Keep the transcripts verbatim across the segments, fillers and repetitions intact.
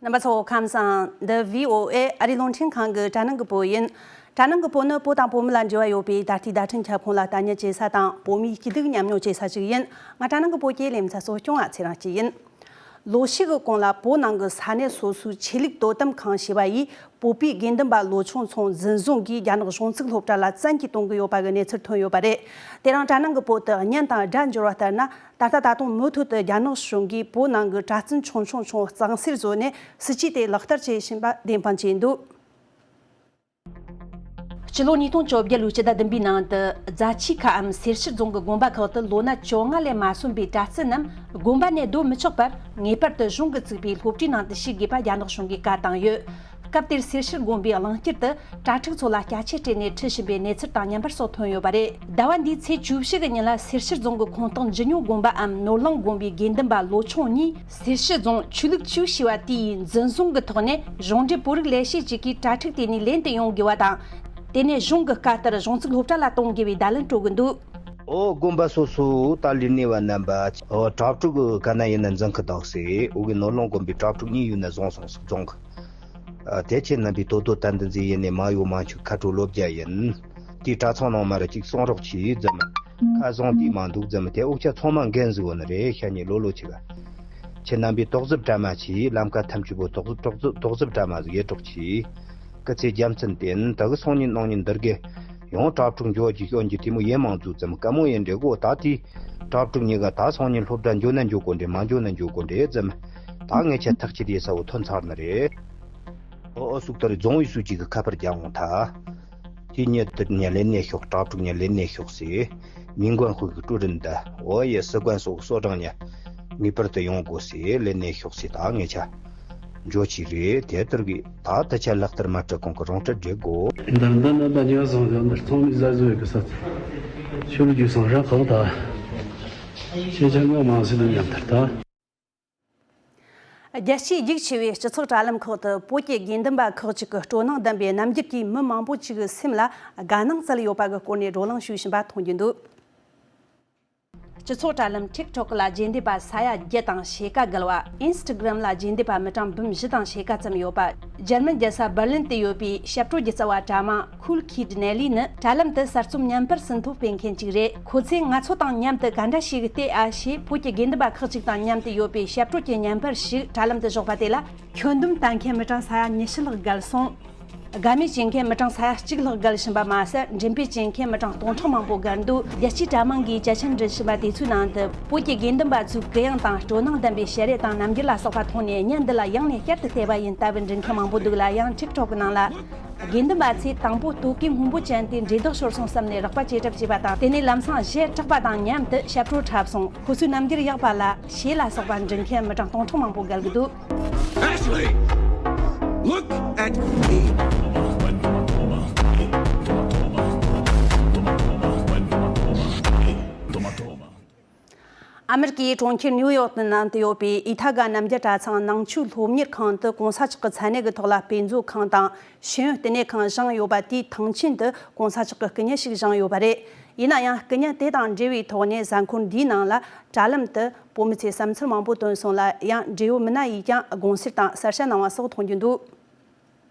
རྣམ་པ་ཚོ་ཁམས་བཟང་། འདི་བྷི་ཨོ་ཨེ་ཨ་རིའི་རླུང་འཕྲིན་ཁང་གི་དྲ་ནང་གི་བོད་ཡིན། དྲ་ནང་གི་བོད་ནི་བོད་དང་བོད་མི་ལ་འབྲེལ་བ་ཡོད་པའི་ད་ལྟའི་བརྡ་འཕྲིན་ཁྱབ་ཁོངས་ལ་ལྟ་ཉན་བྱེད་ས་དང་བོད་མིའི་སྐྱིད་སྡུག་མཉམ་མྱོང་བྱེད་ས་ཞིག་ཡིན། ང་དྲ་ནང་གི་བོད་ཀྱི་ལེ་ཚན་གཙོ་སྐྱོང་བ་ཚེ་རིང་སྐྱིད་ཡིན། ལོ་ཤས་ཀྱི་གོང་ལ་བོད་ནང་གི་ས་གནས་སོ་སོའི་ཆོས་ལུགས་དོ་དམ་ཁང་ཞེས་པ་ཡིས་བོད་པའི་དགེ་འདུན་པ་ལོ་ཆུང་ཚོ་འཛིན་བཟུང་གིས་རྒྱ་ནག་གཞུང་ཚབ་སློབ་གྲྭ་ལ་བཙན་གྱིས་གཏོང་གི་ཡོད་པ་གི་གནས་ཚུལ་ཐོན་ཡོད་པ་རེད། དེ་རིང་དྲ་ནང་གི་བོད་དུ་བརྙན་དང་སྒྲ་འབྱོར་བ་ལྟར་ན། ད་ལྟ་ད་དུང་མུ་མཐུད་དུ་རྒྱ་ནག་གཞུང་གིས་བོད་ནང་གི་གྲྭ་བཙུན་ཆུང་ཆུང་ཆུང་གཙང་སེལ་བཟོས་ནས་སྲིད་ཇུས་དེ་ལག་བསྟར་བྱེད་བཞིན་པ་བདེན་དཔང་བྱས་འདུག། སྤྱི་ལོ་ཉིས་སྟོང་བཅོ་བརྒྱད་ལོའི་སྤྱི་ཟླ་བདུན་པའི་ནང་དུ་རྫ་ཆུའི་ཁའམ་སེར་ཤུལ་རྫོང་གི་དགོན་པ་ཁག་ཏུ་ལོ་ན་བཅོ་ལྔ་ལས་མ་སོན་པའི་གྲྭ་བཙུན་རྣམས་དགོན་པ་ནས་སྡོད་མི་ཆོག་པར་ངེས་པར་དུ་གཞུང་གིས་བཙུགས་པའི་སློབ་གྲྭའི་ནང་དུ་ཞུགས་དགོས་པ་རྒྱ་ནག་གཞུང་གིས་བཀའ་བཏང་ཡོད། སྐབས་དེར་སེར་ཤུལ་དགོན་པའི་གླེང་སྐྱེལ་དུ་གྲྭ་ཕྲུག་ཚོ་ལ་སྐྱ་ཆས་སྤྲས་ནས་ཁྲིད་བཞིན་པའི་གནས་ཚུལ་དང་མཉམ་པར་སོགས་ཐོན་ཡོད་པ་རེད། ཟླ་བ་འདིའི་ཚེས་བཅུ་བཞི་གི་ཉིན་ལ་སེར་ཤུལ་རྫོང་གི་ཁོངས་གཏོགས་འཇིགས་མྱོང་དགོན་པའམ་ནོར་གླིང་དགོན་པའི་དགེ་འདུན་པ་ལོ་ཆུང་གཉིས་སེར་ཤུལ་རྫོང་ཆོས་ལུགས་ཅུའུ་ཞེས་པ་དེ་ཡི་འཛིན་བཟུང་གི་ཐོག་ནས་གཞུང་འབྲེལ་བོད་རིགས་ལས་བྱེད་ཅིག་གིས་གྲྭ་ཕྲུག་དེ་ནས་ལེན་དུ་ཡོང་དགོས་པ་དང་། དེ་ནས་གཞུང་གི་བཀའ་ལྟར་གཞུང་ཚབ་སློབ་གྲྭ་ལ་གཏོང་དགོས་པའི་བརྡ་ལན་སྤྲོད་ཀྱི་འདུག། ཨོ། དགོན་པ་སོ་སོ་ད་ལས་སྣེ་བ་རྣམ་པ། ཨོ། གྲྭ་ཕྲུག་གི་ག་ན་ཡིན་ན་འཛིན་གི་འདུག་ཟེར། འོ་གི་ནོར་གླིང་དགོན་པའི་གྲྭ་ཕྲུག་གཉིས་ཡུལ་ནས་བཟུང་སོང་ཟིག་རྫོང་གི། ཨ། དེ་ཁྱེད་རྣམ་པས་དོ་དོ་ཏན་ཏན་ཟིག་ཡིན་ནས་མ་ཡོ་མ་འཆུག་ཁ་དྲོ་ལོ་བརྒྱ་ཡིན། དེའི་གྲྭ་ཚང་ནང་མ་ར་གཅིག་གསུང་རོགས་གྱིས་ཙམ། ཁ་བཟང་དེ་མ་འདུག་ཙམ། དེ་འུ་ཅག་ཚང་མ་འགན་ཟིག་ཡོད་ནི་རེད། ཤ་ཉེ་ལོ་ལོ་ཆེ་ག། ཁྱེད་རྣམ་པས་དོགས་གཟབ་གྲ་མ་གྱིས། ལམ་ཁ་ཐམས་ཅད་པོ་དོགས་གཟབ་དོགས་གཟབ་དོགས་གཟབ་གྲ་མ་ཟིག་ཡེ་རོགས་གྱིས། སྐུ་ཚེ་རྒྱལ་མཚན་བརྟན། ད་གི་སང་ཉིན་གནངས་ཉིན་འདིར་གི་ཡང་གྲྭ་ཕྲུག་འགྱོ་རྒྱུ་སྐྱོན་གྱི་དེ་མོ་ཡེ་མང་ཟིག་ཙམ་དཀའ་མོ་ཡེ་འདྲེ་གོ། ད་དེ་གྲྭ་ཕྲུག་གཉིས་ཀ་ད་སང་ཉིན་སློབ་གྲྭ་འགྱོ་ན་འགྱོ་དགོས་འདྲེ། མ་འགྱོ་ན་འགྱོ་དགོས་འདྲེ་ཙམ། ད་ངེད་ཆ་ཐག་ཆོད་ཡེ་ས་བོ་ཐོན་ཚར་ནི་རེད། ཨོ་ཨོ། སུག་ཏར་རྫོང་བའི་སུ་གཅིག་གི་ཁ་པར་རྒྱག་འོང་ཐལ། དེ་ཉིད་དུ་ཉ་ལེན་ནས་ཤོག། གྲྭ་ཕྲུག་ཉ་ལེན་ནས་ཤོག་ཟེར། མིང་ཀོན་ཧུའི་གི་ཀྲུའུ་རིན་ད། ཨོ་ཡེ། སི་ཀོན་སོགས་གསོ་སྦྱོང་ཉ་ངེས་པར་དུ་ཡོང་དགོས་ཟེར། ལེན་ནས་ཤོག་ཟེར། ད་ངེད་ཆ་འགྱོ་ཆི་རེད། དེ་ལྟར་གི་ད་ད་ཆ་ལག་བསྟར་མ་སྤྲད་གོང་གི་རང་འཕྲལ་འགྲིག་གོ། འདར་འདར་ན་ད་ཉོ་སོང་། འདར་ཚང་མི་ཟ་ཟོས་གི་ས་ཆུ་ལུ་རྒྱུག་སོང་ར་གང་ད། ཤེས་བྱ་ང་མང་སེ་ལ་ཉམས་ཐར་ད། རྒྱལ་སྤྱིའི་རྒྱུགས་ཆེ་བའི་སྤྱི་ཚོགས་དྲ་ལམ་ཁག་ཏུ་བོད་ཀྱི་དགེ་འདུན་པ་ཁག་ཅིག་གི་སྤྲོ་སྣང་ལྡན་པའི་རྣམ་འགྱུར་གྱིས་མི་མང་པོ་ཅིག་གི་སེམས་ལ་དགའ་སྣང་སྩལ་ཡོད་པ་གི་སྐོར་ནས་བགྲོ་གླེང་ཞུས་བཞིན་པ་མཐོང་རྒྱུ་འདུག། སྤྱི་ཚོགས་དྲ་ལམ་ཊིག་ཊོག་ལ་རྗེས་འདེད་པ་ས་ཡ་བརྒྱད་དང་ཕྱེད་ཀ་བརྒལ་བ། ཨིན་སི་ཊ་གྷི་རམ་ལ་རྗེས་འདེད་པ་མི་གྲངས་འབུམ་བཞི་དང་ཕྱེད་ཀ་ཙམ་ཡོད་པ། འཇར་མན་རྒྱལ་ས་འབར་ལིན་དུ་ཡོད་པའི་ཞབས་བྲོ་སྒྱུ་རྩལ་བ་དྲ་མ་Cool Kid Nelly ནི་དྲ་ལམ་དུ་གསར་རྩོམ་བརྙན་པར་ཟིན་ཐོ་སྤེལ་མཁན་ཅིག་རེད། ཁོ་ཚོས་ང་ཚོ་དང་མཉམ་དུ་ག་འདྲ་ཞིག་བལྟས་ཨ་ཞེས་བོད་ཀྱི་དགེ་འདུན་པ་ཁག་ཅིག་དང་མཉམ་དུ་ཡོད་པའི་ཞབས་བྲོ་གྱི་བརྙན་པར་ཞིག་དྲ་ལམ་དུ་བཞག་པ་དེ་ལ་ཁྱོན་བསྡོམས་ལྟ་མཁན་མི་གྲངས་ས་ཡ་ཉི་ཤུ་ལྷག་བརྒལ་སོང་། དགའ་མོས་བྱེད་མཁན་མི་གྲངས་ས་ཡ་གཅིག་ལྷག་བརྒལ་བཞིན་པ་མ་ཟད། འགྲེམས་སྤེལ་བྱེད་མཁན་མི་གྲངས་སྟོང་ཕྲག་མང་པོ་བརྒལ་འདུག། རྒྱལ་སྤྱིའི་དྲ་དམངས་ཀྱིས་གྱ་ཆེན་འབྲི་བཞིན་པ་དེ་ཚོའི་ནང་དུ་བོད་ཀྱི་དགེ་འདུན་པ་ཚོའི་གུ་ཡངས་དང་སྤྲོ་སྣང་ལྡན་པའི་བཤད་རེས་དང་རྣམ་འགྱུར་ལ་སོགས་པ་མཐོང་ནས་བརྙན་འདི་ལ་ཡང་ནས་བསྐྱར་དུ་བལྟས་པ་ཡིན་ལྟ་བུ་འབྲི་མཁན་མང་པོ་འདུག་ལ། ཡང་ཊིག་ཊོག་གི་ནང་ལ། དགེ་འདུན་པ་ཚོས་དང་པོ་ལྟོ་གོས་སྔོན་པོ་ཅན་དེ་འདྲེ་དོག་ཤོར་སོང་བསམ་ནས་རོགས་པ་ཇེ་གྲབས་བྱས་པ་དང་། དེ་ནས་ལམ་སང་གཞས་གྲགས་པ་དང་མཉམ་དུ་ཞབས་བྲོ་འཁྲབ་སོང་། ཁོ་ཚོའི་རྣམ་འགྱུར་ཡག་པ་ལ་གཞས་ལ་སོགས་པ་འབྲི་མཁན་མི་གྲངས་སྟོང་ཕྲག་མང་པོ་བརྒལ་གྱི་འདུག། Ashley, look at me. ཨ་མེ་རི་ཀའི་གྲོང་ཁྱེར་ནིའུ་ཡོག་ནང་དུ་ཡོད་པའི་ཨི་ཐ་ག་རྣམ་རྒྱལ་གྲྭ་ཚང་ནང་ཆོས་སློབ་གཉེར་ཁང་དུ་གོང་ས་མཆོག་གི་མཚན་གནས་ཀྱི་ཐོག་ལ་དཔེ་མཛོད་ཁང་དང་ཤེས་ཡོན་བསྟི་གནས་ཁང་བཞེངས་ཡོད་པ་དེའི་ཐང་ཆེན་དུ་གོང་ས་མཆོག་གི་སྐུ་བརྙན་ཞིག་བཞེངས་ཡོད་པ་རེད། ཡིན་ན་ཡང་སྐུ་བརྙན་དེ་དང་འབྲེལ་བའི་ཐོག་ནས་གཟའ་འཁོར་འདིའི་ནང་ལ་དྲ་ལམ་དུ་བོད་མི་ཚོས་བསམ་ཚུལ་མང་པོ་བཏོན་སོང་ལ། ཡང་འབྲེལ་ཡོད་མི་སྣ་ཡིས་ཀྱང་དགོངས་སེལ་དང་གསལ་བཤད་གནང་བ་སོགས་མཐོང་རྒྱུ་འདུག།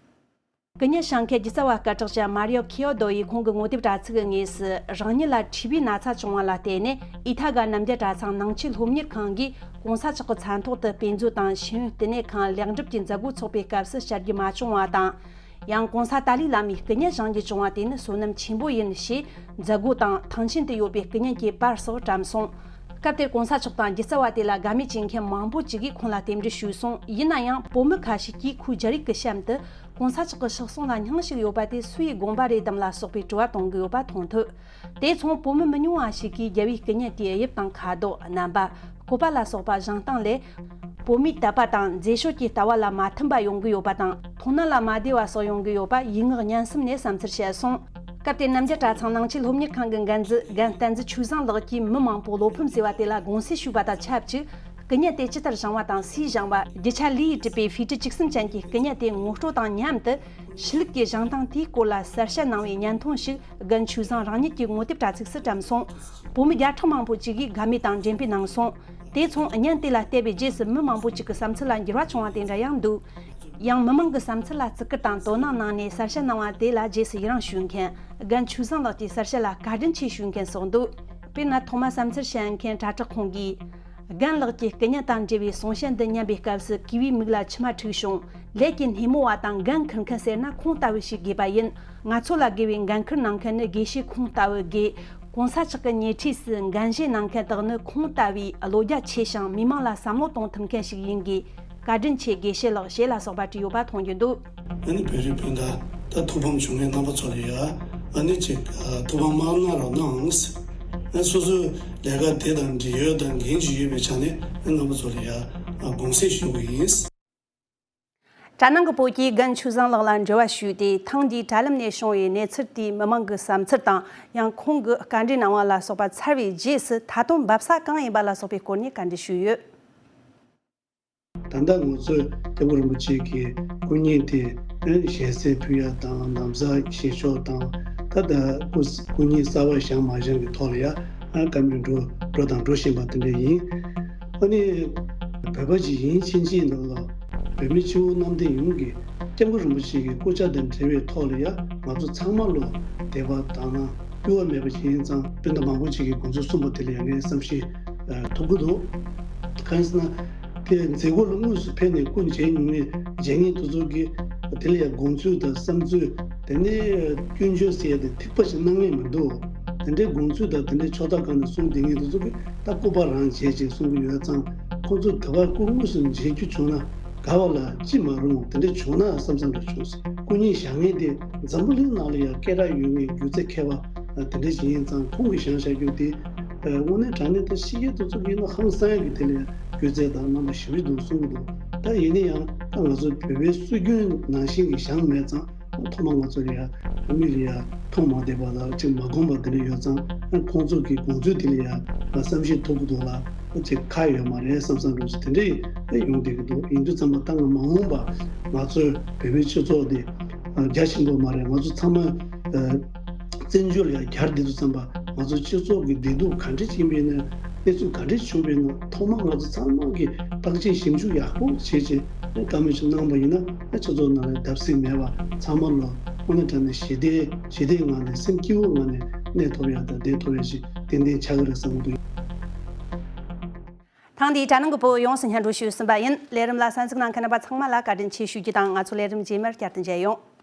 སྐུ་བརྙན་བཞེངས་མཁན་སྒྱུ་རྩལ་བ་སྐད་གྲགས་ཅན་མ་རི་ཡོ་ཁེ་ཨོ་དོ་ཡིས་ཁོང་གི་ངོ་དེབ་དྲ་ཚིགས་ཀྱི་ངོས་སུ། རང་ཉིད་ལ་མཁྲིས་པའི་ན་ཚ་བྱུང་བ་ལ་བརྟེན་ནས་ཨི་ཐ་ག་རྣམ་རྒྱལ་གྲྭ་ཚང་ནང་ཆོས་སློབ་གཉེར་ཁང་གིས་གོང་ས་མཆོག་གི་མཚན་ཐོག་ཏུ་དཔེ་མཛོད་དང་ཤེས་ཡོན་བསྟི་གནས་ཁང་ལེགས་འགྲུབ་ཀྱི་མཛད་སྒོ་འཚོགས་པའི་སྐབས་སུ་བཅར་རྒྱུ་མ་བྱུང་བ་དང་། ཡང་གོང་ས་ཏཱ་ལའི་བླ་མའི་སྐུ་བརྙན་བཞེངས་རྒྱུ་བྱུང་བ་དེ་ནི་བསོད་ནམས་ཆེན་པོ་ཡིན་ཞེས་མཛད་སྒོ་དང་ཐང་ཆེན་དུ་ཡོད་པའི་སྐུ་བརྙན་གྱི་པར་སོགས་བཀྲམ་སོང་། སྐབས་དེར་གོང་ས་མཆོག་དང་སྒྱུ་རྩལ་བ་དེ་ལ་དགའ་མོས་བྱེད་མཁན་མང་པོ་ཅིག་གིས་ཁོང་ལ་རྟེན་འབྲེལ་ཞུས་སོང་། ཡིན་ན་ཡང་བོད་མི་ཁ་ཤས་ཀྱིས་ཁོའི་རྒྱ་རིགས་ཀྱི་གཤམ་དུ། གོང་ས་མཆོག་གི་གཤེགས་གསུང་ལ་སྙིང་ཞིག་ཡོད་པ་དེ་སུ་ཡི་དགོངས་པ་རེད་དམ་ལ་སོགས་པའི་དྲི་བ་གཏོང་གི་ཡོད་པ་མཐོང་ཐུབ། དེ་མཚུངས་བོད་མི་མི་ཉུང་བ་ཞིག་གིས་རྒྱལ་བའི་སྐུ་བརྙན་དེའི་དབྱིབས་དང་ཁ་དོག་རྣམ་པ། བཀོད་པ་ལ་སོགས་པ་བཞེངས་སྟངས་ལས། བོད་མིའི་དད་པ་དང་མཛེས་དཔྱོད་ཀྱི་ལྟ་བ་ལ་མ་མཐུན་པ་ཡོང་གི་ཡོད་པ་དང་། མཐོང་སྣང་ལ་མ་བདེ་བ་སོགས་ཡོང་གི་ཡོད་པ་ཡིད་ངག་སྙན་སེམས་ནས་བསམ་ཚུལ་བཤད་སོང་། སྐབས་དེར་རྣམ་རྒྱལ་གྲྭ་ཚང་ནང་ཆོས་སློབ་གཉེར་ཁང་གི་འགན་འཛིན་རྒན་བསྟན་འཛིན་ཆོས་བཟང་ལགས་ཀྱིས་མི་མང་པོ་བློ་ཕམ་བཟོས་པ་དེ་ལ་དགོངས་སེལ་ཞུས་པ་དང་ཆབས་ཅིག་སྐུ་བརྙན་དེ་ཇི་ལྟར་བཞེངས་པ་དང་སུས་བཞེངས་པ། རྒྱུ་ཆ་ལི་ཡིས་གྲུབ་པའི་ཧྥི་ཀྲི་གཅིག་གསུམ་ཅན་གྱི་སྐུ་བརྙན་དེ་ངོ་སྤྲོད་དང་མཉམ་དུ་ཤི་ལུགས་ཀྱི་བཞེངས་སྟངས་དེའི་སྐོར་ལ་གསལ་བཤད་གནང་བའི་བརྙན་ཐུང་ཞིག་རྒན་ཆོས་བཟང་རང་ཉིད་ཀྱི་ངོ་དེབ་དྲ་ཚིགས་སུ་བཀྲམ་སོང་། བོད་མི་བརྒྱ་ཕྲག་མང་པོ་ཅིག་གིས་དགའ་མོས་དང་འགྲེམས་སྤེལ་གནང་སོང་། དེ་མཚུངས་བརྙན་དེ་ལ་བལྟས་པའི་རྗེས་སུ་མི་མང་པོ་ཅིག་གི་བསམ་ཚུལ་ལ་འགྱུར་བ་བྱུང་བ་དེ་འདྲ་ཡང་འདུག། ཡང་མི་མང་གི་བསམ་ཚུལ་ལ་བརྩི་བཀུར་དང་དོ་སྣང་གནང་ནས་གསལ་བཤད་གནང་བ་དེ་ལ་རྗེས་སུ་ཡི་རང་ཞུ་མཁན་རྒན་ཆོས་བཟང་ལགས་ཀྱི་གསལ་བཤད་ལ་བཀའ་དྲིན་ཆེ་ཞུ་མཁན་སོགས་འདུག། དཔེར་ན་ཐོག་མ་བསམ་ཚུལ་བཤད་མཁན་དྲ་གྲགས་ཁོང་གིས། རྒན་ལགས་ཀྱི་སྐུ་བརྙན་དང་འབྲེལ་བའི་གསུང་བཤད་འདི་ཉན་པའི་སྐབས་སུ་གུས་པའི་མིག་ལ་མཆི་མ་འཁྲིགས་བྱུང་། ལས་ཀྱི་སྣེ་མོ་བ་དང་འགན་འཁུར་མཁན་ཟེར་ན་ཁོང་ལྟ་བུ་ཞིག་དགོས་པ་ཡིན། ང་ཚོ་ལ་དགོས་པའི་འགན་འཁུར་གནང་མཁན་ནི་དགེ་བཤེས་ཁོང་ལྟ་བུ་དགོས། གོང་ས་མཆོག་གི་ཉེ་འཁྲིས་སུ་འགན་བཞེས་གནང་མཁན་དག་ནི་ཁོང་ལྟ་བུའི་བློ་རྒྱ་ཆེ་ཞིང་མི་མང་ལ་བསམ་བློ་གཏོང་ཐུབ་མཁན་ཞིག་ཡིན་དགོས། བཀའ་དྲིན་ཆེ་དགེ་བཤེས་ལགས་ཞེས་ལ་སོགས་པ་བྲིས་ཡོད་པ་མཐོང་རྒྱུ་འདུག། ཨ་ནི་བོད་རིགས་སྤུན་ཟླ་ད་ཐུགས་ཕམ་བྱུང་མཁན་རྣམ་པ་ཚོ་ལ་ཡ་ཨ་ནི་ཅིག་ཐུགས་ཕམ་མ་གནང་རོགས་གནང་། ཨ་སོ་སོའི་ལས་ཀ་དེ་དང་འབྲེལ་ཡོད་དང་འགན་ཅིག་ཡོད་པའི་ཆ་ནས་ཨ་རྣམ་པ་ཚོ་ལ་ཡ་དགོངས་སེལ་ཞུ་དགོས་ཡིན། དྲ་ནང་གི་བོད་ཀྱི་རྒན་ཆོས་བཟང་ལགས་ལ་འབྲེལ་བ་ཞུས་ཏེ་ཐེངས་འདིའི་དྲ་ལམ་ནས་བྱུང་བའི་གནས་ཚུལ་དེའི་མི་མང་གི་བསམ་ཚུལ་དང་ཡང་ཁོང་གི་བཀའ་འདྲི་གནང་བ་ལ་སོགས་པ་ཚར་བའི་རྗེས་སུ་ད་དུང་འབབ་ས་གང་ཡིན་པ་ལ་སོགས་པའི་སྐོར་ནས་བཀའ་འདྲི་ཞུས་ཡོད། ད་ལྟ་ང་ཚོས་སྐྱབས་མགོན་རིན་པོ་ཆེ་གི་སྐུ་བརྙན་དེ་ཞལ་གསེར་ཕུལ་ཡ་དང་ལམ་སང་བཞེས་ཕྱོགས་དང་ད་ལྟ་སྐུ་སྐུ་བརྙན་གསར་པ་བཞེངས་མ་བཞེངས་ཀྱི་ཐོག་ལ་ཡ་བཀའ་མོལ་འགྲོ་འགྲོ་དང་འགྲོ་བཞིན་པ་དེ་འདྲ་ཡིན། ཨ་ནི་བོད་པ་ཅིག་ཡིན་ཕྱིན་ཆད་ནང་ལ་བོད་མི་སྤྱི་བོ་གནམ་བསྟན་ཡོངས་ཀྱི་སྐྱབས་མགོན་རིན་པོ་ཆེ་གི་སྐུ་ཕྱྭ་དང་འབྲེལ་བའི་ཐོག་ལ་ཡ་ང་ཚོ་ཚང་མ་ལོ་དད་པ་དག་སྣང་སྐྱོ་བ་མེད་པ་ཞིག་ཡིན་ཙང་སྤུན་ཟླ་མང་པོ་ཅིག་གིས་དགོངས་ཚུལ་གསུངས་པ་དེ་ལ་ཡང་ངས་བསམ་ཤེས་ཐུབ་ཀྱི་འདུག། གང་ཡིན་ཟེར་ན་དེ་མཛད་སྒོ་ལ་དངོས་སུ་ཕེབས་ནས་སྐུ་མཇལ་མྱོང་བའི་མཇལ་མཁན་དེ་ཚོ་གིས་དེ་ལ་ཡང་དགོངས་ཚུལ་དང་བསམ་ཚུལ་དེ་ནས་སྐྱོན་བརྗོད་ཟེར་ཡ་དེ་ཐིགས་པ་ཞིག་གནང་མཁན་མི་འདུག། དེ་འདྲའི་དགོངས་ཚུལ་དང་དེ་འདྲའི་ཕྱོགས་མཐའ་ཁག་ནས་གསུངས་བསྡད་མཁན་དེ་ཚོ་གིས་ད་སྐུ་པར་རང་མཇལ་ཅིག་གསུང་གི་ཡོད་ཙང་ཁོང་ཚོ་དེ་བར་སྐུ་དངོས་སུ་མཇལ་རྒྱུ་བྱུང་ན། དགའ་བ་ལ་ཅི་མ་རུང་དེ་འདྲ་བྱུང་ན་བསམ་བསམ་འདྲ་བྱུང་། སྐུ་ཉིད་བཞེངས་མཁན་དེ་འཛམ་བུ་གླིང་ནང་ལ་ཡང་སྐད་གྲགས་ཡོད་མཁན་སྒྱུ་རྩལ་མཁས་པ་དེ་འདྲ་ཞིག་ཡིན་ཙང་ཁོང་གིས་བཞེངས་བཞག་རྒྱུ་དེ་དངོས་གནས་དྲང་གནས་ད་ཕྱི་རྒྱལ་དེ་ཚོ་གིས་ན་ཧང་སང་ཡ་གི་དེ་ལ་ཡང་སྒྱུ་རྩལ་དང་རྣམ་པ་ཞིབ་ཏུ་གསུང་གི་འདུག། ད་ཡིན་ན་ཡང་ད་ང་ཚོ་བོད་པའི་སྲོལ་རྒྱུན་ནང་བཞིན་གྱི་བཞེངས་མེད་ཙང་ཐོག་མ་ང་ཚོ་ལ་ཡང་མི་ལ་ཡང་མཐོང་མ་བསྡད་པ་དང་ཅིག་མ་གོམས་པ་དེ་འདྲ་ཡོད་ཙང་ཁོང་ཚོ་གི་དགོངས་ཚུལ་དེ་ལ་ཡང་བསམ་ཤེས་ཐུབ་ཀྱི་འདུག་ལ། ཅིག་ཁ་ཡོད་མ་རེད་བསམ་བསམ་འདྲ་ཅིག་དེ་འདྲ་ཡོང་བསྡད་ཀྱི་འདུག། ཡིན་དུས་ཙམ་པ་ད་ང་མ་འོངས་པ་ང་ཚོའི་བོད་པའི་སྤྱི་ཚོགས་འདི་རྒྱ་ཆེན་པོ་མ་རེད། ང་ཚོ་ཚང་མ་བཙན་བྱོལ་ལ་ཡང་གྱར་བསྡད་དུས་ཙམ་པ་ང་ཚོ་སྤྱི་ཚོགས་ཀྱི་བདེ་སྡུག་ག་འདྲ་ཅིག་ཡིན་པའི་ནང་གནས་ཚུལ་ག་འདྲ་ཅིག་བྱུང་བའི་ནང་ཐོག་མ་ང་ཚོ་ཚང་མ་གིས་བརྟག་དཔྱད་ཞིབ་འཇུག་ཡག་པོ་བྱས་བྱས་བཀའ་མོལ་ཅིག་གནང་པ་ཡིན་ན་སྤྱི་ཚོགས་ནང་ལ་བརྡབ་གསིག་མེད་པ་ཚང་མ་ལ་དངོས་གནས་དྲང་གནས་ཞི་བདེ་ཞི་བདེའི་ངང་ནས་སེམས་སྐྱིད་པོའི་ངང་ནས་གནས་ཐུབ་ཡ་དང་བསྡད་ཐུབ་ཡ་ཞིག་ཏན་ཏན་ཆགས་ཀྱི་རེད་བསམ་གྱི་འདུག། ཐེངས་འདིའི་དྲ་ནང་གི་བོད་ཡོངས་སུ་སྙན་སྒྲོན་ཞུས་ཟིན་པ་ཡིན། ལས་རིམ་ལ་གསན་གཟིགས་གནང་མཁན་རྣམ་པ་ཚང་མ་ལ་བཀའ་དྲིན་ཆེ་ཞུ་རྒྱུ་དང་ང་ཚོ་ལས་རིམ་རྗེས་མར་བསྐྱར་དུ་མཇལ་ཡོང་།